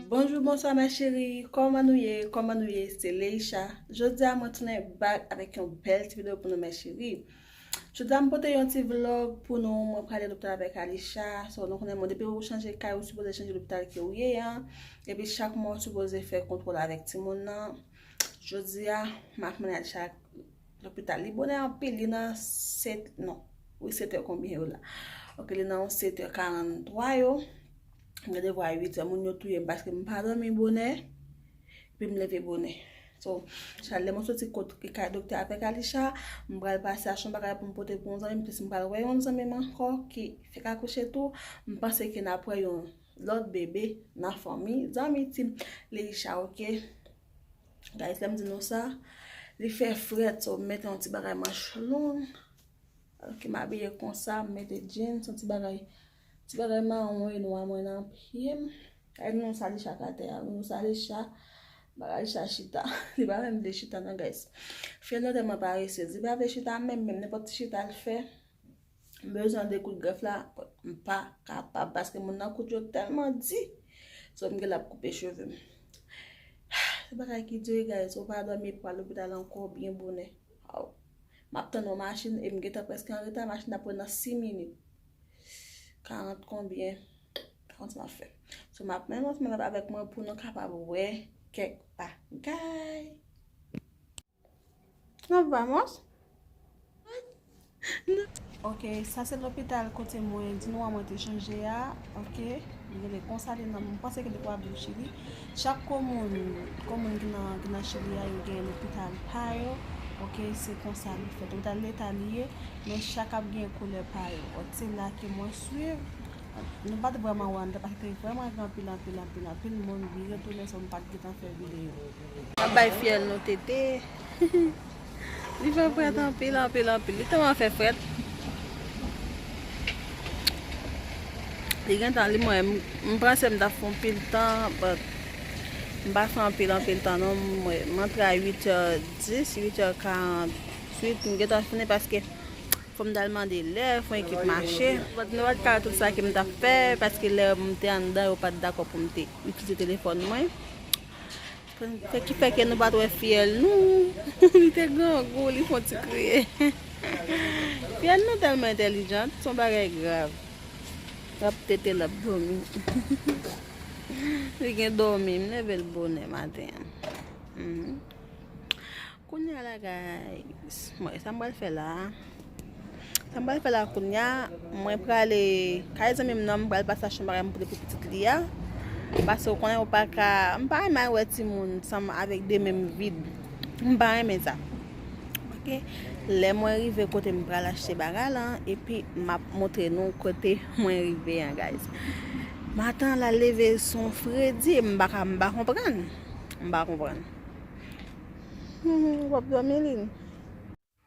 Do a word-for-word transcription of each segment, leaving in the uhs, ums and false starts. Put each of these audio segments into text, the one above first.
Bonjou, bonswa, mes chéries. Kòman nou ye? Kòman nou ye? Se Leisha. Jodi a, mwen tounen back avèk yon bèl ti videyo pou nou, mes chéries. Jodi a, m pote yon ti vlog pou nou. Mwen prale lopital avèk Alisha. So, nou konnen mwen, depi ou chanje kay, ou sipoze chanje lopital ke ou ye an. Epi chak mwa, ou sipoze fè kontwòl avèk timoun nan. Jodi a, m ap mennen Alisha lopital. Li bonè anpil, li nan sèt, non, wi, sèt è konbyen yo la? Ok, li nan sèt è karant twa yo. M gen devwa uit è, moun yo touye m paske m pa dòmi bonè, epi m leve bonè. So, chak lè mwen soti kot kay doktè avèk Alisha, m pral pase achte yon bagay pou m pote pou yon zanmi m, paske m pral wè yon zanmi m ankò ki fèk akouche tou. M panse ke n ap wè yon lòt bebe nan fanmi zanmi ti Leisha, ok? Guys, lè m di nou sa, li fè frèt, so m mete yon ti bagay manch long. Ok, m abiye konsa, m mete jeans, yon ti bagay, ti bagay mawon e nwa mwen nan pye m. Gade nou sa Alisha ka te a, nou sa Alisha, bagay Alisha chita. Li pa menm vle chita non, guys. Fiyèl nou tèlman parese, li pa vle chita menm, menm nenpòt ti chita l fè. M bezwen de kout grèf la, m pa kapab paske moun nan kout yo tèlman di. So, m gen l ap koupe cheve m. Se bagay ki di, guys, ou pa dòmi pou al lopital ankò byen bonè. Aw. M ap tann yon machin e m gentan prèske an reta, machin ap pran nan sis minit. Karant konbyen? Karant m ap fè. So, m ap mennen yon ti manèv avèk mwen pou nou kapab wè kèk bagay. Nos vamos. Ok, sa se lopital kote mwen di nou an mwen te chanje a. Ok, li rele konsa, li nan, mwen panse ke li pral viv Chili. Chak komin, komin ki nan, ki nan Chili a, yo gen lopital pa yo. Ok, se konsa li fèt. Lopital leta li ye, men chak ap gen koulè pa yo. Ok, se la ke mwen swiv. Nou pa t vrèman wè anndan paske te vrèman gen anpil, anpil, anpil, anpil moun. Li retounen, so m pa t gentan fè videyo. N ap bay fiyèl nou tete. Li fè frèt anpil, anpil, anpil. Li tèlman fè frèt. Li gentan, li mwen, m, m panse m t ap fè anpil tan, but m pa fè anpil, anpil tan non. Mwen, m antre a uit è dis, uit è karant uit, m gentan fini paske fò m t al mande lè, fò ekip mache. But nou pa t ka wè tout sa ke m t ap fè, paske lè m te anndan, yo pa t dakò pou m te itilize telefòn mwen. Fè ki fè ke nou pa t wè fiyèl nou. Li te grangou, li fè yon ti kriye. Fiyèl nou tèlman entèlijan, se yon bagay grav. L ap tete, l ap dòmi. Li gen dòmi, m leve l bonè maten an. Mhm. Kounye a la, guys, mwen, sa m pral fè la? Sa m pral fè la kounye a, mwen prale kay zanmi m nan, m pral pase achte yon bagay m pote pou pitit li a. Paske ou konnen ou pa ka, m pa renmen al wè timoun san m avèk de men m vid. M pa renmen sa. Ok? Lè mwen rive kote m pral achte bagay lan, epi m ap montre nou kote mwen rive an, guys. Maten an la leve se yon fredi, m pa ka, m pa konprann. M pa konprann. Hmm, w ap dòmi, Lin?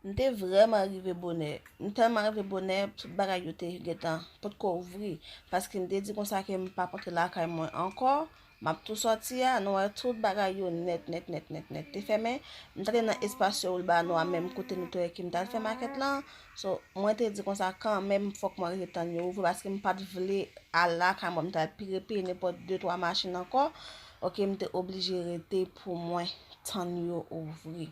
M te vrèman rive bonè. M tèlman rive bonè, tout bagay yo te gentan potko ouvri. Paske m te di konsa ke m p ap antre lakay mwen ankò. M ap tou sòti a, nou wè tout bagay yo nèt, nèt, nèt, nèt, nèt te fèmen. M t ale nan Espacio Urbano a menm kote nou te wè ke m t al fè makèt lan. So, mwen te di konsa kanmenm fòk mwen rete tann yo ouvri paske m pa t vle al lakay mwen, m t al pire peye nenpòt de twa machin ankò. Ok, m te oblije rete pou mwen tann yo ouvri.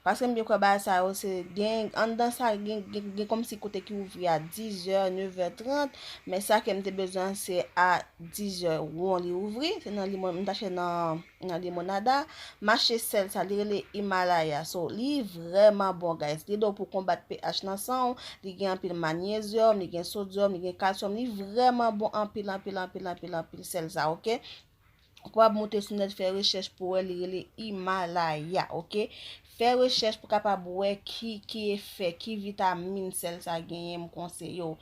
Paske m byen kwè bagay sa yo se gen anndan sa, gen, gen, gen kòmsi kote ki ouvri a dizè, nevè trant, men sa ke m te bezwen se a dizè won li ouvri, se nan limon, m t achte nan, nan Limonada. M achte sèl sa, li rele Himalaya. So, li vrèman bon, guys. Li ede w pou konbat pH nan san w, li gen anpil manyezyòm, li gen sodyòm, li gen kalsyòm, li vrèman bon anpil, anpil, anpil, anpil, anpil sèl sa, ok? Ou kapab moute sou nèt fè rechèch pou wè, li rele Himalaya, ok? Fè rechèch pou kapab wè ki, ki efè, ki vitamin sèl sa genyen, m konseye w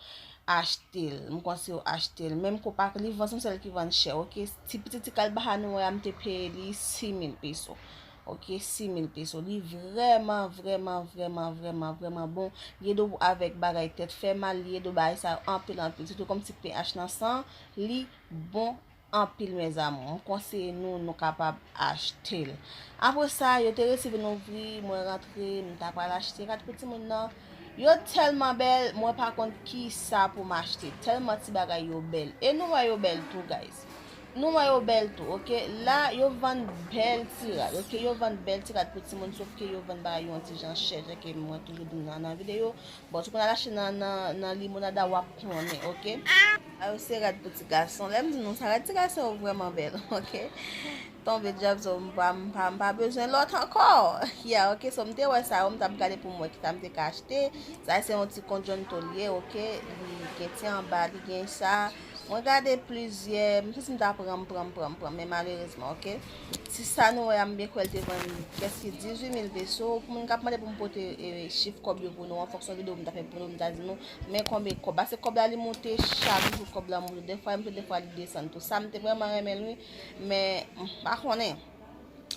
achte l. M konseye w achte l. Menm ke w pa, li vann, se yon sèl ki vann chè, ok? Ti piti ti kalbaha nou wè a, m te peye li sis mil peso. Ok, sis mil peso. Li vrèman, vrèman, vrèman, vrèman, vrèman bon. Li ede w avèk bagay tèt fè mal, li ede w bagay sa yo anpil, anpil. Sitou kòmsi pH nan san, li bon anpil, mes amours. M konseye nou, nou kapab achte l. Apre sa, yo te resi vin ouvri, mwen rantre, m ta pral achte rad pou timoun nan. Yo tèlman bèl, mwen pa konn kisa pou m achte. Tèlman ti bagay yo bèl. E nou wè yo bèl tou, guys. Nou wè yo bèl tou, oke? La, yo vann bèl ti rad, oke? Yo vann bèl ti rad pou timoun, sòf ke yo vann bagay yo yon ti jan chè, jan ke mwen toujou di nan, nan videyo. Bon, si w konn al achte nan, nan, nan Limonada, w ap konnen, oke? A yo se rad pou ti gason. Lè m di nou sa, rad ti gason yo vrèman bèl, oke? Tonbe dyab, so m pa, m pa, m pa bezwen lòt ankò. Yeah, oke, so m te wè sa yo, m t ap gade pou m wè ki sa m te ka achte. Sa se yon ti kondyon to l ye, oke? Li gen ti anba, li gen sa. Mwen gade plizyè, m santi m ta pran, m pran, m pran, m pran, men malerezman, oke? Si sa nou wè a, m byen kwè l te vann prèske dizuit mil peso. Pou moun k ap mande pou m pote, e, chif kòb yo pou nou, an fonksyon videyo m ta fè pou nou, m ta di nou, men konbyen kòb. Paske kòb la, li moute chak jou, kòb la moute. Defwa, li moute, defwa, li desann tou. Sa, m te vrèman renmen l, wi. Men, m pa konnen.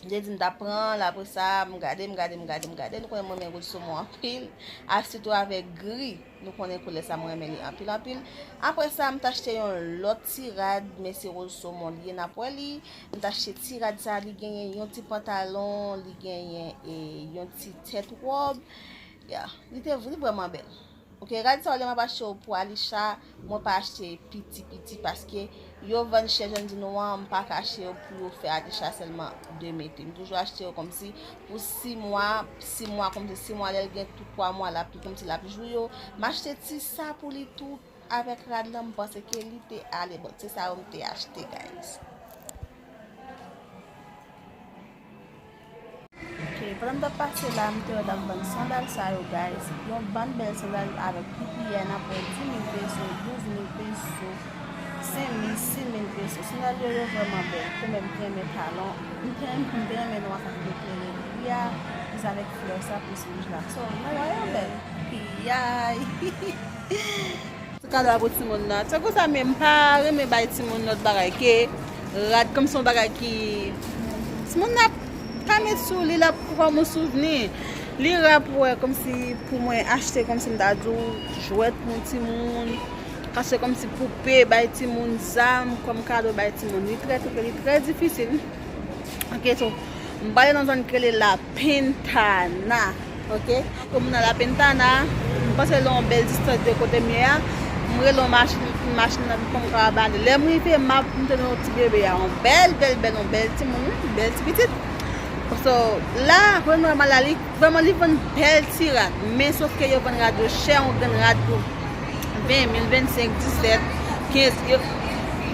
M te di m t ap pran l, apre sa, m gade, m gade, m gade, m gade. Nou konnen mwen renmen rod somon anpil. A sitou avèk gri. Nou konnen koulè sa, mwen renmen li anpil, anpil. Apre sa, m t achte yon lòt ti rad, men se rod somon li ye, n ap wè li. M t achte ti rad sa, li genyen yon ti pantalon, li genyen, e, yon ti tèt wòb. Ya, li te, li vrèman bèl. Oke, rad sa yo, lè m ap achte yo pou Alisha, mwen pa achte piti, piti, paske yo vann chè, jan m di nou an, m pa ka achte yo pou yo fè Alisha sèlman de mete. M toujou achte yo kòmsi pou sis mwa, sis mwa, kòmsi sis mwa, lè l gen tout twa mwa, l ap, kòmsi l ap jwi yo. M achte ti sa pou li tou avèk rad lan, m panse ke li te ale. Bon, se sa yo m te achte, guys. Ok, pandan m t ap pase la, m te wè t ap vann sandal sa yo, guys. Yon bann bèl sandal avèk prix, n ap wè dis mil peso, douz mil peso, senk mil, sis mil peso. Sandal yo, yo vrèman bèl. Tou menm, m te renmen talon. M te renmen, m te renmen nwa sa ki te klere gri a, plis avèk flè sa, plis wouj la. So, nou wè yo bèl. Piyay! Ti kado a pou timoun nan. Se konsa, men m pa renmen bay timoun lòt bagay ke rad, kòm se yon bagay ki timoun nan ap ka met sou li, l ap kòm yon souvni. Li ra pou wè, kòmsi pou mwen achte, kòmsi m ta di w, jwèt pou yon timoun, achte kòmsi poupe, bay timoun, zam kòm kado bay timoun. Li trè, trè, li trè difisil. Ok, so, m prale nan zòn ki rele La Pintana. Ok? Komin nan La Pintana, m panse l yon bèl distans de kote m ye a. M rele yon machin, machin nan pou m ka abane. Lè m rive, m ap, m te nan yon ti bebe a, yon bèl, bèl, bèl, yon bèl timoun, wi, bèl ti pitit. So, la, Renoir Malali, vrèman, li vann bèl ti rad. Men, sòf ke yo vann rad yo chè, yon grenn rad pou ven mil, vennsenk, disèt, kenz. Yo,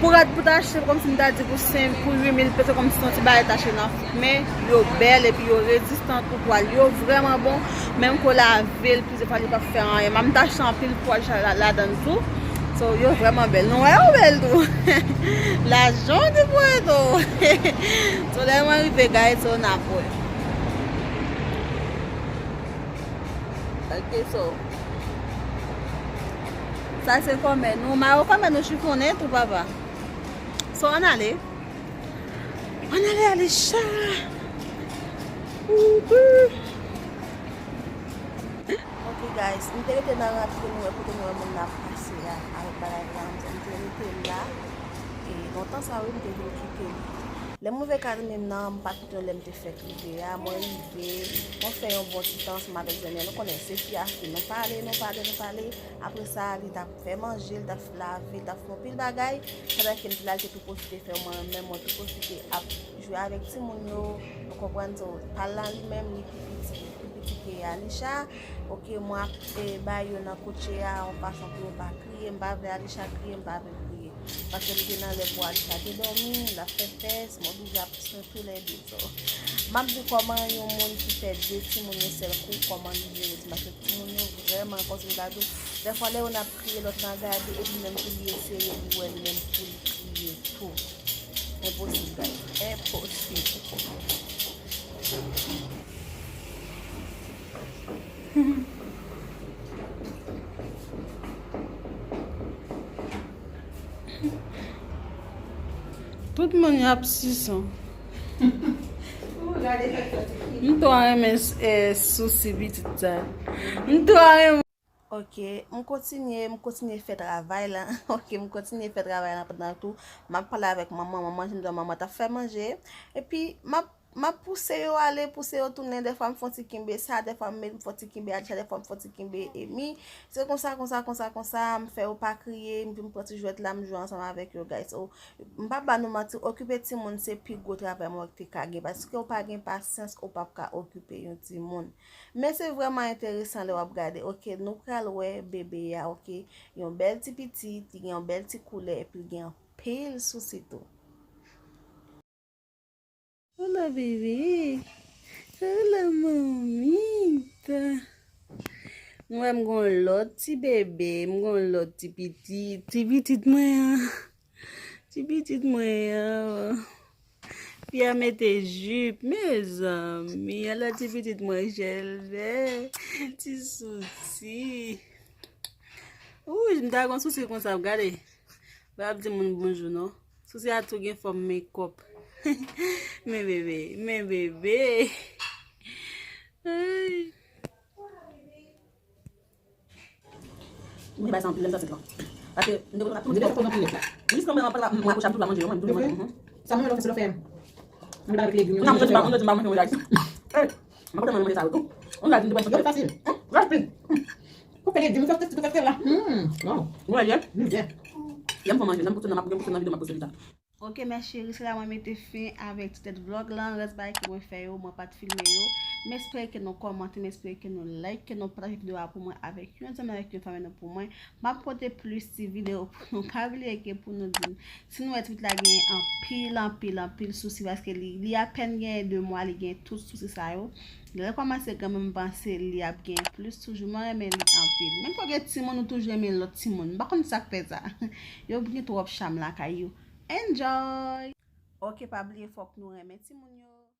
pou rad pou t achte, kòmsi m ta di pou senk, pou uit mil peso, kòmsi se yon ti bagay t achte nan fouk. Men, yo bèl epi yo rezistan tou, twal yo vrèman bon. Menm ke w lave l plizyè fwa, li p ap fè anyen. M ap achte anpil twal la, ladan l tou. So, yo vrèman bèl. Nou wè yo bèl tou. Lajan de Puerto. So, lè mwen rive, guys, so n ap wè. Ok, so. Sa se kòmè nou. Mayo kòmè nou chifonnen tou, papa. So, ann ale. Ann ale, Alisha. Wouhou. Ok, guys, m te rete nan rantre, nou wè kote nou wè moun nan ap pase a, avèk bagay la, m te rete la. E lontan sa, wi, m te vin kite li. Lè m ouvè kado menm nan, m pa t konn lè m te fèk rive a. Mwen rive, mwen fè yon bon ti tan ansanm avèk zanmi an. Nou konnen, se fi a fi. Nou pale, nou pale, nou pale. Apre sa, li t ap fè manje, li t ap lave, li t ap fè yon pil bagay. Pandan ke m te la, li te tou pwofite fè mwen, men mwen tou pwofite ap jwe avèk timoun yo. Ou konprann, so, pa l la li menm, li pi piti, li pi piti ke Alisha. Ok, mwen ap, e, ba yo nan koutje a, yon fason pou yo pa kriye. M pa vle Alisha kriye, m pa vle l kriye. Paske li te nan lè pou Alisha te dòmi, l ap fè fès, m oblije ap swen toulède. So, m ap di kòman yon moun ki pèdi de timoun yon sèl kou, kòman li jere timoun. Paske timoun yo vrèman, kòmsi m ta di w, dèfwa lè youn ap kriye, lòt lan gade, epi li menm tou li eseye, li wè li menm tou li kriye tou. Enposib, guys. Enposib. Tout moun y ap sison. M twò renmen, eh, sousi pitit sa. M twò renmen. Ok, m kontinye, m kontinye fè travay la. Ok, m kontinye fè travay la pandan tou. M ap pale avèk manman, manman, jan m di w, manman t ap fè manje. Epi, m ap M ap pouse yo ale, pouse yo tounen. Dèfwa m fè yon ti kenbe sa, dèfwa m fè yon ti kenbe Adja, dèfwa m fè yon ti kenbe Emi. Se konsa, konsa, konsa, konsa, m fè yo pa kriye, m vin pran ti jwèt la, m jwe ansanm avèk yo, guys. So, m p ap ba nou manti, okipe timoun se pi gwo travay mwen te ka gen, paske ou pa gen pasyans, ou p ap ka okipe yon timoun. Men se vrèman enteresan lè w ap gade. Oke, nou pral wè bebe a, oke. Yon bèl ti pitit, li gen yon bèl ti koulè, epi li gen anpil sousi tou. Hola, bebe. Hola, mamita. Nou wè m gon lòt ti bebe, m gon lòt ti pitit. Ti pitit mwen an. Ti pitit mwen an. Fi a mete jip, mezanmi. Ala ti pitit mwen jèlbè. Ti sousi. Ouy, m ta gon sousi konsa, gade. Pa ap di moun bonjou non. Sousi a tou gen fòm mekòp. Men bebe, men bebe. Ay. Mwen bay sa anpil, lè m sòti lan. Paske m te konn ap tou. Mwen te fè nan pilet la. Jis kanmenm mwen apwoche ap tou la manje yo, mwen m toujou manje. Sa mwen lòt se lo fè. Mwen ba avèk legim yo. Mwen manje pa manje, mwen manje. Mwen pa kontan manje sa yo tou. Mwen gade m te pran. Yo fasil. Rapid. Ou fè legim, ou fè tout, ou fè la. Hmm. Wow. Mwen ye. Mwen ye. Lè m fè manje, lè m pote nan, lè m pote nan videyo m ap poste pita. Ok mes chéris, se la mwen mete fen avèk ti tèt vlog lan. Rès bagay ke mwen fè yo, mwen pa t filme yo. M espere ke nou kòmante, m espere ke nou like, ke nou pataje videyo a pou mwen avèk yon zanmi, avèk yon fanmi nou pou mwen. M ap pote plis ti videyo pou nou. Pa bliye ke pou nou di m, si nou wè ti pitit la gen anpil, anpil, anpil sousi, paske li, li apèn gen de mwa, li gen tout sousi sa yo. Lè l kòmanse granmoun, m panse li ap gen plis toujou. Mwen renmen li anpil. Menm lè w gen timoun, ou toujou renmen lòt timoun. M pa konn sa k fè sa. Yo gen twòp cham lakay yo. Enjoy! Ok, pa bliye fòk nou renmen timoun yo.